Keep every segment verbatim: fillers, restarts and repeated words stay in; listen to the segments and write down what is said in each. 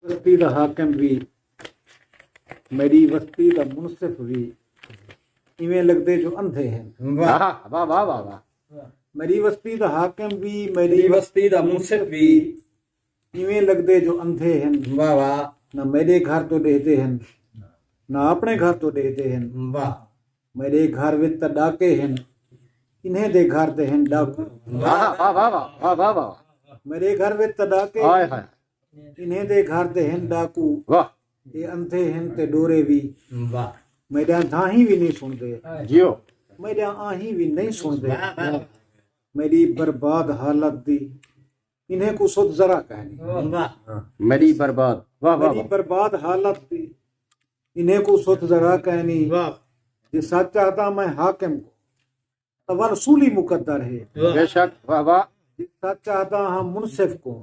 وستی دا حاکم وی، میݙی وستی دا منصف وی، ایویں لڳدے جو اندھے ہن۔ واہ، واہ، واہ، واہ، واہ۔ میݙی وستی دا حاکم وی، میݙی وستی دا منصف وی، ایویں لڳدے جو اندھے ہن۔ واہ، واہ۔ نہ میݙے گھر توں ݙیہدے ہن، نہ اپݨے گھر توں ݙیہدے ہن۔ واہ۔ میݙے گھر وچ تاں ݙاکے ہن، انہیں دے گھر تے ہن ݙاکو۔ واہ، واہ، واہ، واہ۔ میݙے گھر وچ تاں ݙاکے ہائے، ہائے۔ انہیں دے گھر تے ہن ݙاکو۔ واہ۔ اے اندھے ہن تے ݙورے وی۔ واہ۔ میݙیاں دھاہیں وی نہیں سݨدے۔ جیو۔ میݙیاں آہیں وی نہیں سݨدے۔ واہ، واہ۔ میݙی برباد حالت دی انہیں کوں سدھ ذرا کائنی۔ واہ۔ میݙی برباد، واہ، واہ، میݙی واہ۔ برباد حالت دی انہیں کوں سدھ ذرا کائنی۔ واہ۔ جے سچ آہداں میں حاکم کوں، تاں ول سولی مقدر ہے۔ واہ۔ بے شک، واہ، واہ۔ جے سچ آہداں ہاں منصف کوں،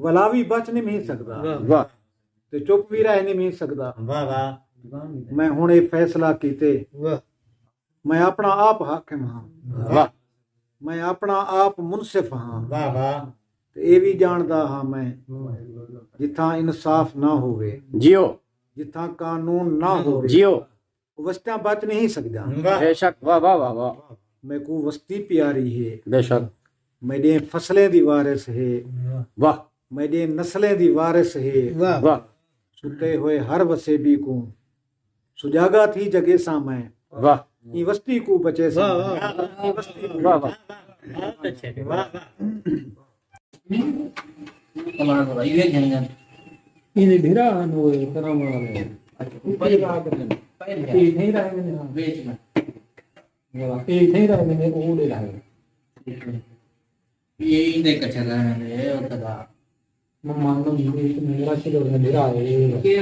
ولا وی بچ نمہی سڳدا۔ واہ۔ واہ۔ تے چپ وی رہ نمہی سڳدا۔ واہ، واہ۔ میں ہݨ اے فیصلہ کیتے۔ واہ۔ میں اپݨا آپ حاکم ہاں۔ واہ۔ میں اپݨا آپ منصف ہاں۔ واہ، واہ۔ تے اے وی ڄاݨدا ہاں میں، جتھاں انصاف نہ ہووے، جیو۔ جتھاں قانون نہ ہووے، جیو۔ وستیاں بچ نہیں سڳدیاں۔ واہ۔ بے شک، واہ، واہ، واہ، واہ۔ میکوں وستی پیاری ہے۔ بے شک۔ میݙے فصلیں دی وارث ہے۔ واہ۔ میݙے نسلیں دی وارث ہے۔ واہ۔ واہ۔ ستے ہوئے ہر وسیبی کوں سجاڳا تھی جڳیساں میں۔ واہ۔ ایں وستی کوں بچیساں۔ واہ، واہ۔ ایں وستی کوں۔ واہ، واہ۔ بہت اچھے، واہ، واہ۔ کمال والا، یہ گھن گھن۔ ایندے بھرا ہن اوئے کراوݨ والے۔ اچھا، پہلے۔ اے نہیں رہے نے، ہاں۔ بیچ میں۔ اے نہیں رہے نے، او ݙے رہے۔ ٹھیک ہے۔ یہ ایندے کچھے رہے نے، او تدا۔ ممان نو یہ راشد اور میرا ہے۔ یہ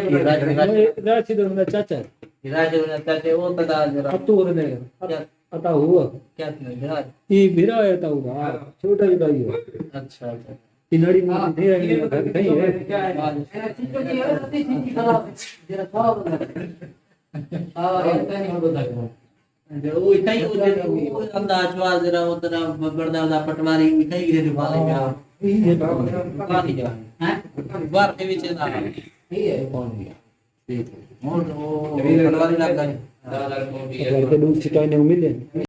راشد اور میرا چاچا ہے۔ راشد اور میرا چاچا ہے، وہ تدا ذرا۔ اتو اور میرا۔ کیا؟ عطا ہوا۔ کیا تھی بھرا ہے؟ یہ بھرا ہے عطا ہوا۔ ہاں۔ چھوٹا ہی بھائی ہے۔ اچھا، اچھا۔ یہ نڑی موٹی تھی ہے، یہ گھر کہیں ہے۔ ہاں۔ ہاں، یہ کہیں ہو گیا۔ جو وہ کہیں ہو گیا، وہ انداز واز ذرا، وہ تیرا بڑدا دا پٹواری، وہ کہیں گرے جو بھاگ گیا۔ یہ بھاگ گیا۔ ہیں؟ بار کے وچ دا۔ یہ ہے کون گیا؟ ٹھیک ہے۔ ہن او پٹواری لڳ ڳئے۔ اگر کے ݙو سکائے نے ملے۔